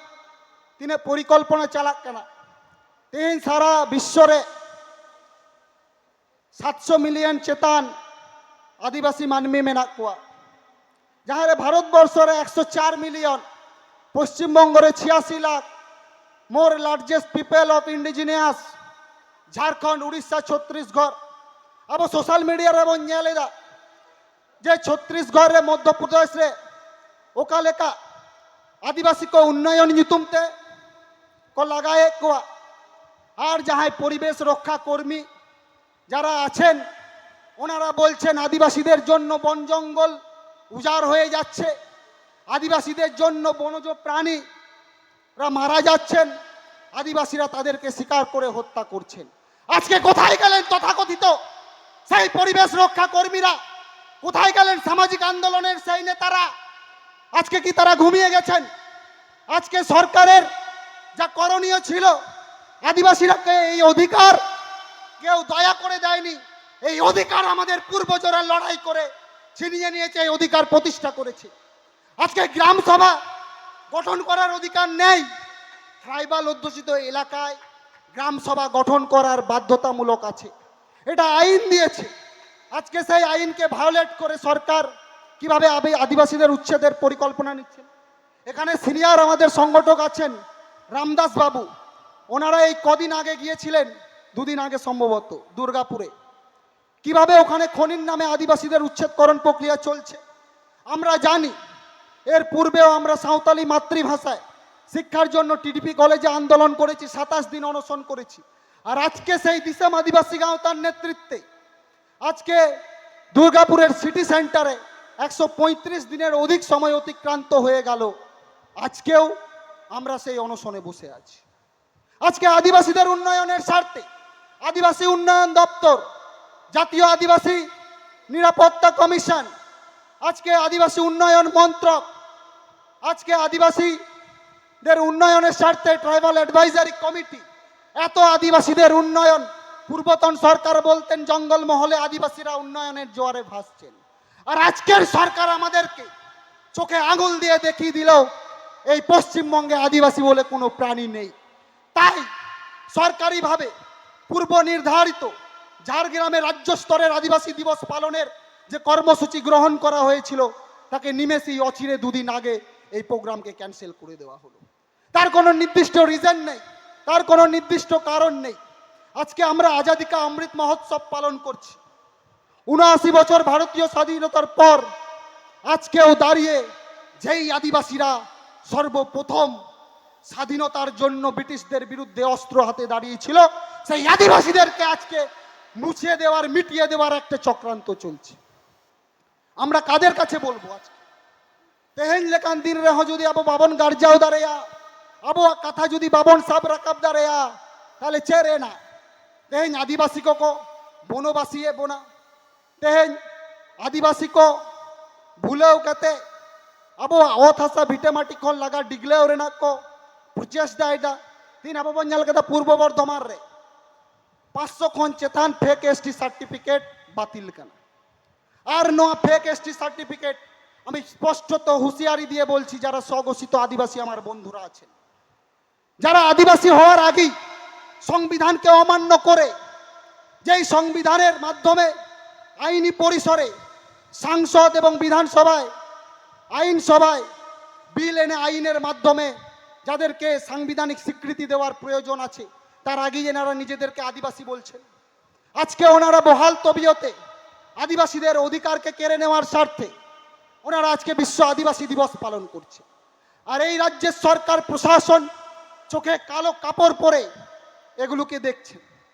ᱛᱤᱱᱟᱹᱜ ᱯᱚᱨᱤᱠᱚᱞᱯᱚᱱᱟ ᱪᱟᱞᱟᱜ ᱠᱟᱱᱟ᱾ ᱛᱮᱦᱮᱧ ᱥᱟᱨᱟ ᱵᱤᱥᱥᱚ ᱨᱮ ᱥᱟᱛᱥᱚ ᱢᱤᱞᱤᱭᱚᱱ ᱪᱮᱛᱟᱱ ᱟᱹᱫᱤᱵᱟᱹᱥᱤ ᱢᱟᱹᱱᱢᱤ ᱢᱮᱱᱟᱜ ᱠᱚᱣᱟ, ᱡᱟᱦᱟᱸ ᱨᱮ ᱵᱷᱟᱨᱚᱛ ᱵᱚᱨᱥᱚ ᱨᱮ ᱮᱠᱥᱚ ᱪᱟᱨ ᱢᱤᱞᱤᱭᱚᱱ, ᱯᱚᱥᱪᱤᱢ ᱵᱚᱝᱜᱚ ᱨᱮ ᱪᱷᱤᱭᱟᱥᱤ lakh, more largest people of indigenous, Jharkhand, Odisha, Chhattisgarh. ᱟᱵᱚ ᱥᱳᱥᱟᱞ ᱢᱤᱰᱤᱭᱟ ᱨᱮᱵᱚᱱ ᱧᱮᱞ ᱮᱫᱟ ᱡᱮ ᱪᱷᱚᱛᱨᱤᱥᱜᱚᱲ ᱨᱮ, ᱢᱚᱫᱽᱫᱷᱚ ᱯᱨᱚᱫᱮᱥ ᱨᱮ ᱚᱠᱟ ᱞᱮᱠᱟ ᱟᱹᱫᱤᱵᱟᱹᱥᱤ ᱠᱚ ᱩᱱᱱᱚᱭᱚᱱ ᱧᱩᱛᱩᱢ ᱛᱮ ᱠᱚ ᱞᱟᱜᱟᱭᱮᱫ ᱠᱚᱣᱟ, ᱟᱨ ᱡᱟᱦᱟᱸᱭ ᱯᱚᱨᱤᱵᱮᱥ ᱨᱚᱠᱠᱷᱟ ᱠᱚᱨᱢᱤ যারা আছেন, ওনারা বলছেন আদিবাসীদের জন্য বন জঙ্গল উজাড় হয়ে যাচ্ছে, আদিবাসীদের জন্য বনজ প্রাণীরা মারা যাচ্ছেন, আদিবাসীরা তাদেরকে শিকার করে হত্যা করছেন। আজকে কোথায় গেলেন তথাকথিত সেই পরিবেশ রক্ষা কর্মীরা? কোথায় গেলেন সামাজিক আন্দোলনের সেই নেতারা? আজকে কি তারা ঘুমিয়ে গেছেন? আজকে সরকারের যা করণীয় ছিল, আদিবাসীরাকে এই অধিকার কেউ দয়া করে দেয়নি। এই অধিকার আমাদের পূর্বজরা লড়াই করে ছিনিয়ে নিয়েছে, এই অধিকার প্রতিষ্ঠা করেছে। আজকে গ্রাম সভা গঠন করার অধিকার নেই। ট্রাইবাল অধ্যুষিত এলাকায় গ্রাম সভা গঠন করার বাধ্যতামূলক আছে, এটা আইন দিয়েছে। আজকে সেই আইনকে ভায়োলেট করে সরকার কিভাবে আবে- আদিবাসীদের উচ্ছেদের পরিকল্পনা নিচ্ছেন? এখানে সিনিয়র আমাদের সংগঠক আছেন রামদাস বাবু, ওনারা এই কদিন আগে গিয়েছিলেন, দুদিন আগে সম্ভবত, দুর্গাপুরে। কিভাবে ওখানে খনির নামে আদিবাসীদের উচ্ছেদকরণ প্রক্রিয়া চলছে আমরা জানি। এর পূর্বেও আমরা সাঁওতালি মাতৃভাষায় শিক্ষার জন্য টিডিপি কলেজে আন্দোলন করেছি, সাতাশ দিন অনশন করেছি। আর আজকে সেই দিসাম আদিবাসী গাঁওতার নেতৃত্বে আজকে দুর্গাপুরের সিটি সেন্টারে একশো পঁয়ত্রিশ দিনের অধিক সময় অতিক্রান্ত হয়ে গেল। আজকেও আমরা সেই অনশনে বসে আছি। আজকে আদিবাসীদের উন্নয়নের স্বার্থে আদিবাসী উন্নয়ন দপ্তর, জাতীয় আদিবাসী নিরাপত্তা কমিশন, আজকে আদিবাসী উন্নয়ন মন্ত্রক, আজকে আদিবাসীদের উন্নয়নের স্বার্থে ট্রাইবাল অ্যাডভাইজারি কমিটি, এত আদিবাসীদের উন্নয়ন। পূর্বতন সরকার বলতেন জঙ্গলমহলে আদিবাসীরা উন্নয়নের জোয়ারে ভাসছেন, আর আজকের সরকার আমাদেরকে চোখে আঙুল দিয়ে দেখিয়ে দিল এই পশ্চিমবঙ্গে আদিবাসী বলে কোনো প্রাণী নেই। তাই সরকারিভাবে পূর্ব নির্ধারিত ঝাড়গ্রামে রাজ্য স্তরের আদিবাসী দিবস পালনের যে কর্মসূচি গ্রহণ করা হয়েছিল, তাকে নিমেষেই অচিরে দুদিন আগে এই প্রোগ্রামকে ক্যান্সেল করে দেওয়া হলো। তার কোনো নির্দিষ্ট রিজন নেই, তার কোনো নির্দিষ্ট কারণ নেই। আজকে আমরা আজাদি কা অমৃত মহোৎসব পালন করছি। উনআশি বছর ভারতীয় স্বাধীনতার পর আজকেও দাঁড়িয়ে যেই আদিবাসীরা সর্বপ্রথম স্বাধীনতার জন্য ব্রিটিশদের বিরুদ্ধে অস্ত্র হাতে দাঁড়িয়েছিল, সেই আদিবাসীদেরকে আজকে মুছে দেওয়ার, মিটিয়ে দেওয়ার একটা চক্রান্ত চলছে। আমরা কাদের কাছে বলবো আজকে? ᱛᱮᱦᱮᱧ ᱞᱮᱠᱟᱱ ᱫᱤᱱ ᱨᱮᱦᱚᱸ ᱡᱩᱫᱤ ᱟᱵᱚ ᱵᱟᱵᱚᱱ ᱜᱟᱨᱡᱟᱣ ᱫᱟᱲᱮᱭᱟᱜᱼᱟ, ᱟᱵᱚᱣᱟᱜ ᱠᱟᱛᱷᱟ ᱡᱩᱫᱤ ᱵᱟᱵᱚᱱ ᱥᱟᱵ ᱨᱟᱠᱟᱵ ᱫᱟᱲᱮᱭᱟᱜᱼᱟ, ᱛᱟᱦᱞᱮ ᱪᱮᱫ ᱨᱮᱱᱟᱜ? ᱛᱮᱦᱮᱧ ᱟᱹᱫᱤᱵᱟᱹᱥᱤ ᱠᱚᱠᱚ ᱵᱚᱱᱚᱵᱟᱥᱤᱭᱮᱫ ᱵᱚᱱᱟ᱾ ᱛᱮᱦᱮᱧ ᱟᱹᱫᱤᱵᱟᱹᱥᱤ ᱠᱚ ᱵᱷᱩᱞᱟᱹᱣ ᱠᱟᱛᱮ ᱟᱵᱚᱣᱟᱜ ᱚᱛ ᱦᱟᱥᱟ ᱵᱷᱤᱴᱟᱹ ᱢᱟᱹᱴᱤ ᱠᱷᱚᱱ ᱞᱟᱜᱟ ᱰᱤᱜᱽᱞᱟᱹᱣ ᱨᱮᱱᱟᱜ ᱠᱚ ᱯᱨᱚᱪᱮᱥᱴᱟᱭᱮᱫᱟ᱾ ᱛᱮᱦᱮᱧ ᱟᱵᱚ ᱵᱚᱱ ᱧᱮᱞ ᱠᱮᱫᱟ ᱯᱩᱨᱵᱚ ᱵᱚᱨᱫᱷᱚᱢᱟᱱ ᱨᱮ ᱯᱟᱸᱪᱥᱚ ᱠᱷᱚᱱ ᱪᱮᱛᱟᱱ ᱯᱷᱮᱠ ᱮᱥᱴᱤ ᱥᱟᱨᱴᱤᱯᱷᱤᱠᱮᱴ ᱵᱟᱹᱛᱤᱞ ᱠᱟᱱᱟ। আর নোয়া ফেক এসটি সার্টিফিকেট, আমি স্পষ্টত হুঁশিয়ারি দিয়ে বলছি, যারা স্বঘোষিত আদিবাসী আমার বন্ধুরা আছেন, যারা আদিবাসী হওয়ার আগেই সংবিধানকে অমান্য করে, যেই সংবিধানের মাধ্যমে আইনি পরিসরে সাংসদ এবং বিধানসভায়, আইনসভায় বিল এনে আইনের মাধ্যমে যাদেরকে সাংবিধানিক স্বীকৃতি দেওয়ার প্রয়োজন আছে, তার আগেই এনারা নিজেদেরকে আদিবাসী বলছেন। আজকে ওনারা বহাল তবিয়তে আদিবাসীদের অধিকারকে কেড়ে নেওয়ার স্বার্থে ওনারা আজকে বিশ্ব আদিবাসী দিবস পালন করছে। আর এই রাজ্যের সরকার প্রশাসন চোখে কালো কাপড় পরে এগুলোকে দেখছেন।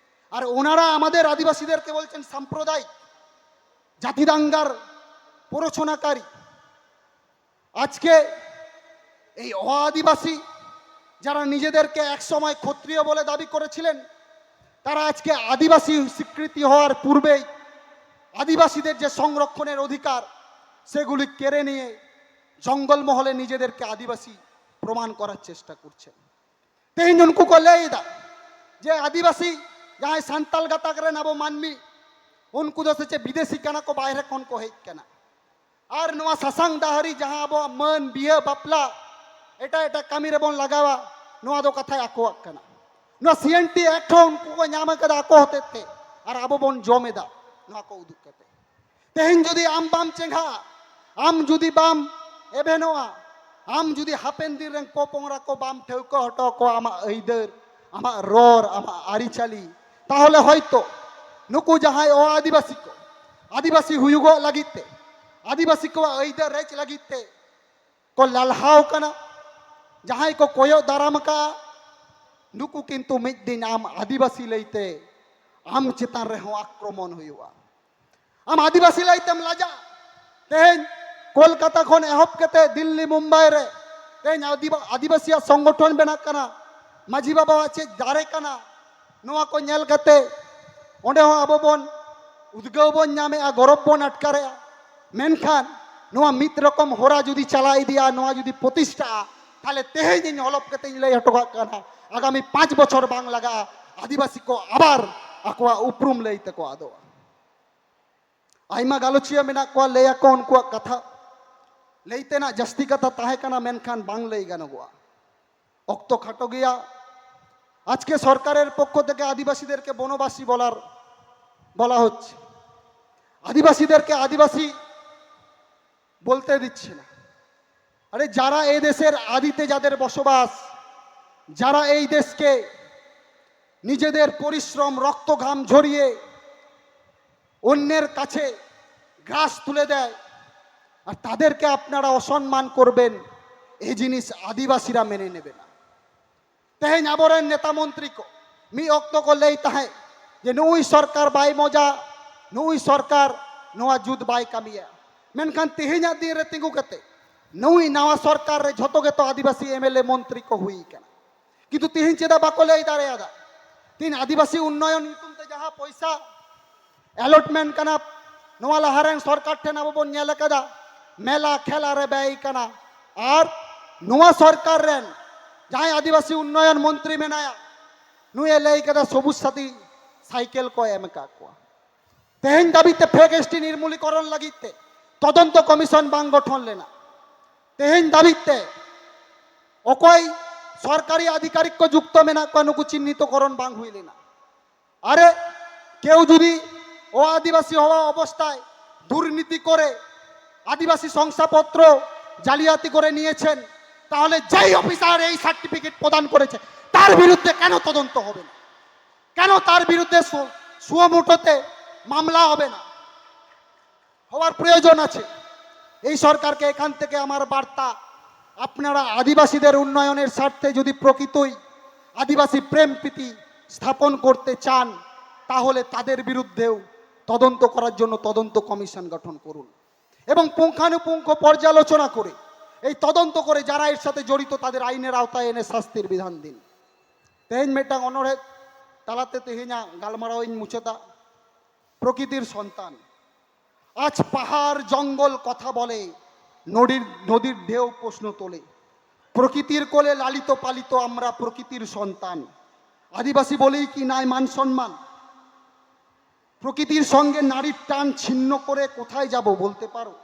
আর ওনারা আমাদের আদিবাসীদেরকে বলছেন সাম্প্রদায়িক, জাতিদাঙ্গার প্ররোচনাকারী। আজকে এই অ-আদিবাসী, যারা নিজেদেরকে একসময় ক্ষত্রিয় বলে দাবি করেছিলেন, তারা আজকে আদিবাসী স্বীকৃতি হওয়ার পূর্বেই আদিবাসীদের যে সংরক্ষণের অধিকার, সেগুলি কেড়ে নিয়ে জঙ্গলমহলে নিজেদেরকে আদিবাসী প্রমাণ করার চেষ্টা করছেন। ᱛᱮᱦᱮᱧ ᱩᱱᱠᱩ ᱠᱚ ᱞᱟᱹᱭ ᱮᱫᱟ ᱡᱮ ᱟᱹᱫᱤᱵᱟᱹᱥᱤ ᱡᱟᱦᱟᱸᱭ ᱥᱟᱱᱛᱟᱞ ᱜᱟᱛᱟᱠ ᱨᱮᱱ ᱟᱵᱚ ᱢᱟᱹᱱᱢᱤ, ᱩᱱᱠᱩ ᱫᱚ ᱥᱮ ᱪᱮᱫ ᱵᱤᱫᱮᱥᱤ ᱠᱟᱱᱟ ᱠᱚ, ᱵᱟᱦᱨᱮ ᱠᱷᱚᱱ ᱠᱚ ᱦᱮᱡ ᱠᱟᱱᱟ᱾ ᱟᱨ ᱱᱚᱣᱟ ᱥᱟᱥᱟᱝ ᱫᱟᱦᱟᱨᱤ ᱡᱟᱦᱟᱸ ᱟᱵᱚᱣᱟᱜ ᱢᱟᱹᱱ, ᱵᱤᱦᱟᱹ, ᱵᱟᱯᱞᱟ, ᱮᱴᱟᱜ ᱮᱴᱟᱜ ᱠᱟᱹᱢᱤ ᱨᱮᱵᱚᱱ ᱞᱟᱜᱟᱣᱟ, ᱱᱚᱣᱟ ᱫᱚ ᱠᱟᱛᱷᱟᱭ ᱟᱠᱚᱣᱟᱜ ᱠᱟᱱᱟ᱾ ᱱᱚᱣᱟ ᱥᱤ ᱮᱱ ᱴᱤ ᱮᱠᱴ ᱦᱚᱸ ᱩᱱᱠᱩ ᱠᱚ ᱧᱟᱢ ᱟᱠᱟᱫᱟ ᱟᱠᱚ ᱦᱚᱛᱮᱡ ᱛᱮ, ᱟᱨ ᱟᱵᱚ ᱵᱚᱱ ᱡᱚᱢ ᱮᱫᱟ ᱱᱚᱣᱟ ᱠᱚ ᱩᱫᱩᱜ ᱠᱟᱛᱮ᱾ ᱛᱮᱦᱮᱧ ᱡᱩᱫᱤ ᱟᱢ ᱵᱟᱢ ᱪᱮᱸᱜᱷᱟᱜᱼᱟ, ᱟᱢ ᱡᱩᱫᱤ ᱵᱟᱢ ᱮᱵᱷᱮᱱᱚᱜᱼᱟ, ᱟᱢ ᱡᱩᱫᱤ ᱦᱟᱯᱮᱱ ᱫᱤᱱ ᱨᱮᱱ ᱯᱚᱯᱚᱝᱲᱟ ᱠᱚ ᱵᱟᱢ ᱴᱷᱟᱹᱣᱠᱟᱹ ᱦᱚᱴᱚ ᱟᱠᱚᱣᱟ ᱟᱢᱟᱜ ᱟᱹᱭᱫᱟᱹᱨ, ᱟᱢᱟᱜ ᱨᱚᱲ, ᱟᱢᱟᱜ ᱟᱹᱨᱤᱪᱟᱹᱞᱤ, ᱛᱟᱦᱚᱞᱮ ᱦᱚᱭᱛᱚ ᱱᱩᱠᱩ ᱡᱟᱦᱟᱸᱭ ᱚ ᱟᱹᱫᱤᱵᱟᱹᱥᱤ ᱠᱚ, ᱟᱹᱫᱤᱵᱟᱹᱥᱤ ᱦᱩᱭᱩᱜᱚᱜ ᱞᱟᱹᱜᱤᱫ ᱛᱮ, ᱟᱹᱫᱤᱵᱟᱹᱥᱤ ᱠᱚᱣᱟᱜ ᱟᱹᱭᱫᱟᱹᱨ ᱨᱮᱡ ᱞᱟᱹᱜᱤᱫ ᱛᱮ ᱠᱚ ᱞᱟᱞᱦᱟᱣ ᱠᱟᱱᱟ, ᱡᱟᱦᱟᱸᱭ ᱠᱚ ᱠᱚᱭᱚᱜ ᱫᱟᱨᱟᱢ ᱟᱠᱟᱫᱼᱟ, ᱱᱩᱠᱩ ᱠᱤᱱᱛᱩ ᱢᱤᱫ ᱫᱤᱱ ᱟᱢ ᱟᱹᱫᱤᱵᱟᱹᱥᱤ ᱞᱟᱹᱭᱛᱮ ᱟᱢ ᱪᱮᱛᱟᱱ ᱨᱮᱦᱚᱸ ᱟᱠᱨᱚᱢᱚᱱ ᱦᱩᱭᱩᱜᱼᱟ᱾ ᱟᱢ ᱟᱹᱫᱤᱵᱟᱹᱥᱤ ᱞᱟᱹᱭᱛᱮᱢ ᱞᱟᱡᱟᱜ᱾ ᱛᱮᱦᱮᱧ ᱠᱳᱞᱠᱟᱛᱟ ᱠᱷᱚᱱ ᱮᱦᱚᱵ ᱠᱟᱛᱮ ᱫᱤᱞᱞᱤ, ᱢᱩᱢᱵᱟᱭ ᱨᱮ ᱛᱮᱦᱮᱧ ᱟᱹᱫᱤᱵᱟ-, ᱟᱹᱫᱤᱵᱟᱹᱥᱤᱭᱟᱜ ᱥᱚᱝᱜᱚᱴᱷᱚᱱ ᱵᱮᱱᱟᱜ ᱠᱟᱱᱟ᱾ ᱢᱟᱹᱡᱷᱤ ᱵᱟᱵᱟᱣᱟᱜ ᱪᱮᱫ ᱫᱟᱲᱮ ᱠᱟᱱᱟ, ᱱᱚᱣᱟ ᱠᱚ ᱧᱮᱞ ᱠᱟᱛᱮ ᱚᱸᱰᱮ ᱦᱚᱸ ᱟᱵᱚ ᱵᱚᱱ ᱩᱫᱽᱜᱟᱹᱣ ᱵᱚᱱ ᱧᱟᱢᱮᱜᱼᱟ, ᱜᱚᱨᱚᱵᱽ ᱵᱚᱱ ᱟᱴᱠᱟᱨᱮᱜᱼᱟ᱾ ᱢᱮᱱᱠᱷᱟᱱ ᱱᱚᱣᱟ ᱢᱤᱫ ᱨᱚᱠᱚᱢ ᱦᱚᱨᱟ ᱡᱩᱫᱤ ᱪᱟᱞᱟᱣ ᱤᱫᱤᱜᱼᱟ, ᱱᱚᱣᱟ ᱡᱩᱫᱤ ᱯᱨᱚᱛᱤᱥᱴᱷᱟᱜᱼᱟ, ᱛᱟᱦᱞᱮ ᱛᱮᱦᱮᱧ ᱤᱧ ᱦᱚᱞᱚᱯ ᱠᱟᱛᱮ ᱤᱧ ᱞᱟᱹᱭ ᱦᱚᱴᱚ ᱠᱟᱜ ᱠᱟᱱᱟ, ᱟᱜᱟᱢᱤ ᱯᱟᱸᱪ ᱵᱚᱪᱷᱚᱨ ᱵᱟᱝ ᱞᱟᱜᱟᱜᱼᱟ, ᱟᱹᱫᱤᱵᱟᱹᱥᱤ ᱠᱚ ᱟᱵᱟᱨ ᱟᱠᱚᱣᱟᱜ ᱩᱯᱨᱩᱢ ᱞᱟᱹᱭ ᱛᱮᱠᱚ ᱟᱫᱚᱜᱼᱟ᱾ ᱟᱭᱢᱟ ᱜᱟᱞᱚᱪᱤᱭᱟᱹ ᱢᱮᱱᱟᱜ ᱠᱚᱣᱟ, ᱞᱟᱹᱭ ᱟᱠᱚ ᱩᱱᱠᱩᱣᱟᱜ ᱠᱟᱛᱷᱟ, ᱞᱟᱹᱭ ᱛᱮᱱᱟᱜ ᱡᱟᱹᱥᱛᱤ ᱠᱟᱛᱷᱟ ᱛᱟᱦᱮᱸ ᱠᱟᱱᱟ, ᱢᱮᱱᱠᱷᱟᱱ ᱵᱟᱝ ᱞᱟᱹᱭ ᱜᱟᱱᱚᱜᱚᱜᱼᱟ᱾ ᱚᱠᱛᱚ ᱠᱷᱟᱴᱚ ᱜᱮᱭᱟ᱾ আজকে সরকারের পক্ষ থেকে আদিবাসীদেরকে বনবাসী বলার, বলা হচ্ছে। আদিবাসীদেরকে আদিবাসী বলতে দিচ্ছে না। আরে, যারা এই দেশের আদিতে যাদের বসবাস, যারা এই দেশকে নিজেদের পরিশ্রম, রক্ত ঘাম ঝরিয়ে অন্যের কাছে গ্রাস তুলে দেয়, আর তাদেরকে আপনারা অসম্মান করবেন, এই জিনিস আদিবাসীরা মেনে নেবে না। ᱛᱮᱦᱮᱧ ᱟᱵᱚᱨᱮᱱ ᱱᱮᱛᱟ ᱢᱚᱱᱛᱨᱤ ᱠᱚ ᱢᱤᱫ ᱚᱠᱛᱚ ᱠᱚ ᱞᱟᱹᱭ ᱛᱟᱦᱮᱸᱫ ᱡᱮ ᱱᱩᱭ ᱥᱚᱨᱠᱟᱨ ᱵᱟᱭ ᱢᱚᱡᱟ, ᱱᱩᱭ ᱥᱚᱨᱠᱟᱨ ᱱᱚᱣᱟ ᱡᱩᱛ ᱵᱟᱭ ᱠᱟᱹᱢᱤᱭᱟ᱾ ᱢᱮᱱᱠᱷᱟᱱ ᱛᱮᱦᱮᱧᱟᱜ ᱫᱤᱱ ᱨᱮ ᱛᱤᱸᱜᱩ ᱠᱟᱛᱮ ᱱᱩᱭ ᱱᱟᱣᱟ ᱥᱚᱨᱠᱟᱨ ᱨᱮ ᱡᱷᱚᱛᱚ ᱜᱮᱛᱚ ᱟᱹᱫᱤᱵᱟᱹᱥᱤ ᱮᱢᱮᱞᱮ ᱢᱚᱱᱛᱨᱤ ᱠᱚ ᱦᱩᱭ ᱠᱟᱱᱟ, ᱠᱤᱱᱛᱩ ᱛᱮᱦᱮᱧ ᱪᱮᱫᱟᱜ ᱵᱟᱠᱚ ᱞᱟᱹᱭ ᱫᱟᱲᱮᱭᱟᱫᱟ? ᱛᱮᱦᱮᱧ ᱟᱹᱫᱤᱵᱟᱹᱥᱤ ᱩᱱᱱᱚᱭᱚᱱ ᱧᱩᱛᱩᱢ ᱛᱮ ᱡᱟᱦᱟᱸ ᱯᱚᱭᱥᱟ ᱮᱞᱚᱴᱢᱮᱱᱴ ᱠᱟᱱᱟ, ᱱᱚᱣᱟ ᱞᱟᱦᱟ ᱨᱮᱱ ᱥᱚᱨᱠᱟᱨ ᱴᱷᱮᱱ ᱟᱵᱚ ᱵᱚᱱ ᱧᱮᱞ ᱟᱠᱟᱫᱟ, ᱢᱮᱞᱟ ᱠᱷᱮᱞᱟ ᱨᱮ ᱵᱮᱭ ᱠᱟᱱᱟ᱾ ᱟᱨ ᱱᱚᱣᱟ ᱥᱚᱨᱠᱟᱨ ᱨᱮᱱ ᱡᱟᱦᱟᱸᱭ ᱟᱹᱫᱤᱵᱟᱹᱥᱤ ᱩᱱᱱᱚᱭᱚᱱ ᱢᱚᱱᱛᱨᱤ ᱢᱮᱱᱟᱭᱟ, ᱱᱩᱭᱮ ᱞᱟᱹᱭ ᱠᱟᱫᱟ ᱥᱚᱵᱩᱡ ᱥᱟᱛᱷᱤ ᱥᱟᱭᱠᱮᱞ ᱠᱚ ᱮᱢ ᱟᱠᱟᱫ ᱠᱚᱣᱟ᱾ ᱛᱮᱦᱮᱧ ᱫᱷᱟᱹᱵᱤᱡ ᱛᱮ ᱯᱷᱮᱠ ᱮᱥᱴᱤ ᱱᱤᱨᱢᱩᱞᱤᱠᱚᱨᱚᱱ ᱞᱟᱹᱜᱤᱫ ᱛᱮ ᱛᱚᱫᱚᱱᱛᱚ ᱠᱚᱢᱤᱥᱚᱱ ᱵᱟᱝ ᱜᱚᱴᱷᱚᱱ ᱞᱮᱱᱟ᱾ ᱛᱮᱦᱮᱧ ᱫᱷᱟᱹᱵᱤᱡ ᱛᱮ ᱚᱠᱚᱭ ᱥᱚᱨᱠᱟᱨᱤ ᱟᱫᱷᱤᱠᱟᱨᱤᱠ ᱠᱚ ᱡᱩᱠᱛᱚ ᱢᱮᱱᱟᱜ ᱠᱚᱣᱟ, ᱱᱩᱠᱩ ᱪᱤᱱᱦᱤᱛᱚᱠᱚᱨᱚᱱ ᱵᱟᱝ ᱦᱩᱭ ᱞᱮᱱᱟ᱾ আরে, কেউ যদি অ আদিবাসী হওয়া অবস্থায় দুর্নীতি করে আদিবাসী শংসাপত্র জালিয়াতি করে নিয়েছেন, তাহলে যেই অফিসার এই সার্টিফিকেট প্রদান করেছে, তার বিরুদ্ধে কেন তদন্ত হবে না? কেন তার বিরুদ্ধে সু- সুও মোটোতে মামলা হবে না? হওয়ার প্রয়োজন আছে। এই সরকারকে এখান থেকে আমার বার্তা, আপনারা আদিবাসীদের উন্নয়নের স্বার্থে যদি প্রকৃতই আদিবাসী প্রেম প্রীতি স্থাপন করতে চান, তাহলে তাদের বিরুদ্ধেও তদন্ত করার জন্য তদন্ত কমিশন গঠন করুন এবং পুঙ্খানুপুঙ্খ পর্যালোচনা করে এই তদন্ত করে যারা এর সাথে জড়িত তাদের আইনের আওতায় এনে শাস্তির বিধান দিন। ᱛᱮᱦᱮᱧ ᱢᱤᱫᱴᱟᱝ ᱚᱱᱚᱬᱦᱮ ᱛᱟᱞᱟᱛᱮ ᱛᱮᱦᱮᱧᱟᱜ ᱜᱟᱞᱢᱟᱨᱟᱣ ᱤᱧ ᱢᱩᱪᱟᱹᱫᱟ᱾ ᱯᱨᱚᱠᱤᱛᱤᱨ ᱥᱚᱱᱛᱟᱱ᱾ আজ পাহাড় জঙ্গল কথা বলে, নদীর নদীর ঢেউ প্রশ্ন তোলে। প্রকৃতির কোলে লালিত পালিত আমরা প্রকৃতির সন্তান। আদিবাসী বলেই কি নাই মান সম্মান? প্রকৃতির সঙ্গে নারীর টান ছিন্ন করে কোথায় যাব বলতে পারো?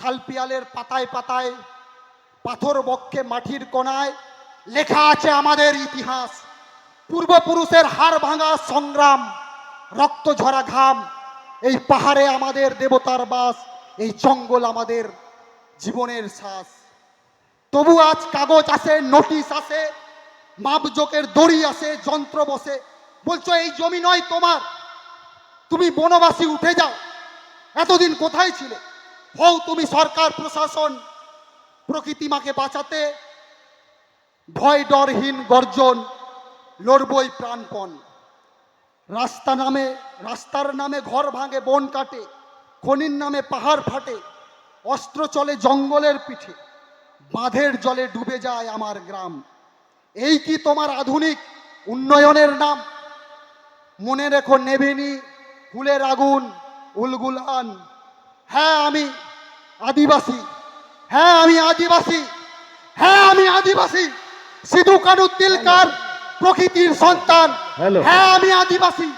শালপিয়ালের পাতায় পাতায়, পাথর বক্ষে মাটির কণায় লেখা আছে আমাদের ইতিহাস। পূর্বপুরুষের হাড় ভাঙা সংগ্রাম, রক্ত ঝরা ঘাম। এই পাহাড়ে আমাদের দেবতার বাস, এই জঙ্গল আমাদের জীবনের শ্বাস। তবু আজ কাগজ আসে, নোটিশ আসে, মাপজোকের দড়ি আসে, যন্ত্র বসে, বলছো এই জমি নয় তোমার, তুমি বনবাসী উঠে যাও। এতদিন কোথায় ছিলে? হও তুমি সরকার প্রশাসন, প্রকৃতি মাকে বাঁচাতে ভয় ডরহীন গর্জন, লড়বই প্রাণপণ। রাস্তা নামে রাস্তার নামে ঘর ভাঙে, বন কাটে, খনির নামে পাহাড় ফাটে, অস্ত্র চলে জঙ্গলের পিঠে, বাঁধের জলে ডুবে যায় আমার গ্রাম। এই কি তোমার আধুনিক উন্নয়নের নাম? মনে রেখো, নেভেনি হুলের আগুন উলগুলান। হ্যাঁ, আমি আদিবাসী। হ্যাঁ, আমি আদিবাসী। হ্যাঁ, আমি আদিবাসী। সিধু কানু তিলকার প্রকৃতির সন্তান। হ্যালো। হ্যাঁ, আমি আদিবাসী।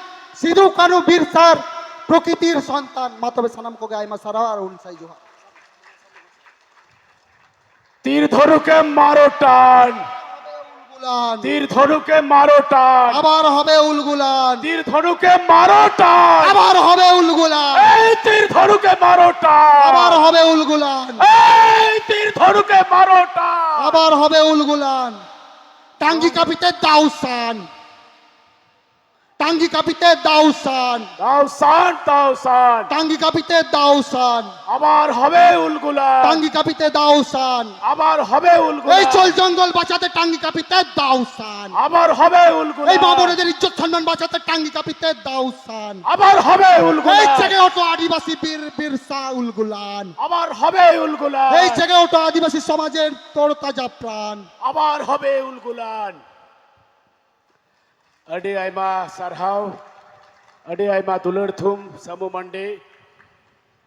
সিধু কানু বিরসার প্রকৃতির সন্তান। ᱢᱟ ᱛᱚᱵᱮ ᱥᱟᱱᱟᱢ ᱠᱚᱜᱮ ᱟᱭᱢᱟ ᱥᱟᱨᱦᱟᱣ ᱟᱨ ᱦᱩᱞ ᱥᱟᱹᱭ ᱡᱚᱦᱟᱨ᱾ ᱛᱤᱨ ᱫᱷᱚᱱᱩᱠᱮ ᱢᱟᱨᱚ ᱴᱟᱱ᱾ ᱩᱞᱜᱩᱞᱟᱱ᱾ ᱛᱤᱨ ᱫᱷᱚᱱᱩᱠᱮ ᱢᱟᱨᱚ ᱴᱟᱱ᱾ ᱟᱵᱟᱨ ᱦᱚᱵᱮ ᱩᱞᱜᱩᱞᱟᱱ᱾ ᱛᱤᱨ ᱫᱷᱚᱱᱩᱠᱮ ᱢᱟᱨᱚ ᱴᱟᱱ᱾ ᱟᱵᱟᱨ ᱦᱚᱵᱮ ᱩᱞᱜᱩᱞᱟᱱ᱾ ᱮᱭ ᱛᱤᱨ ᱫᱷᱚᱱᱩᱠᱮ ᱢᱟᱨᱚ ᱴᱟᱱ᱾ ᱟᱵᱟᱨ ᱦᱚᱵᱮ ᱩᱞᱜᱩᱞᱟᱱ᱾ ᱮᱭ ᱛᱤᱨ ᱫᱷᱚᱱᱩᱠᱮ ᱢᱟᱨᱚ ᱴᱟᱱ᱾ ᱟᱵᱟᱨ ᱦᱚᱵᱮ ᱩᱞᱜᱩᱞᱟᱱ᱾ ᱴᱟᱝᱜᱤ ᱠᱟᱯᱤᱛᱮ ᱫᱟᱣᱥᱟᱱ᱾ ᱴᱟᱝᱜᱤ ᱠᱟᱯᱤᱛᱮ ᱫᱟᱣᱥᱟᱱ᱾ ᱫᱟᱣᱥᱟᱱ, ᱫᱟᱣᱥᱟᱱ᱾ ᱴᱟᱝᱜᱤ ᱠᱟᱯᱤᱛᱮ ᱫᱟᱣᱥᱟᱱ᱾ ᱟᱵᱟᱨ ᱦᱚᱵᱮ ᱩᱞᱜᱩᱞᱟᱱ᱾ ᱴᱟᱝᱜᱤ ᱠᱟᱯᱤᱛᱮ ᱫᱟᱣᱥᱟᱱ᱾ ᱟᱵᱟর হবে উলগুলান। এই চল জঙ্গল বাঁচাতে টাঙ্গি কাপিতে দাউসান। আবার হবে উলগুলান। এই মা বোনেদের ইজ্জত সম্মান বাঁচাতে টাঙ্গি কাপিতে দাউসান। আবার হবে এই উলগুলান। জেগে ওঠো আদিবাসী বীর বিরসা উলগুলান। আবার হবে উলগুলান। এই জেগে ওঠো আদিবাসী সমাজের তরতাজা প্রাণ। আবার হবে উলগুলান। ᱟᱹᱰᱤ ᱟᱭᱢᱟ ᱥᱟᱨᱦᱟᱣ, ᱟᱹᱰᱤ ᱟᱭᱢᱟ ᱫᱩᱞᱟᱹᱲ ᱛᱷᱩᱢ ᱥᱟᱹᱢᱩ ᱢᱟᱱᱰᱤ᱾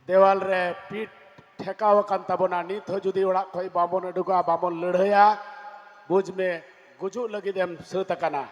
ᱫᱮᱣᱟᱞ ᱨᱮ ᱯᱤᱴ ᱴᱷᱮᱠᱟᱣ ᱟᱠᱟᱱ ᱛᱟᱵᱚᱱᱟ᱾ ᱱᱤᱛ ᱦᱚᱸ ᱡᱩᱫᱤ ᱚᱲᱟᱜ ᱠᱷᱚᱱ ᱵᱟᱵᱚᱱ ᱩᱰᱩᱠᱟ, ᱵᱟᱵᱚᱱ ᱞᱟᱹᱲᱦᱟᱹᱭᱟ, ᱵᱩᱡᱽ ᱢᱮ, ᱜᱩᱡᱩᱜ ᱞᱟᱹᱜᱤᱫ ᱮᱢ ᱥᱟᱹᱛ ᱟᱠᱟᱱᱟ᱾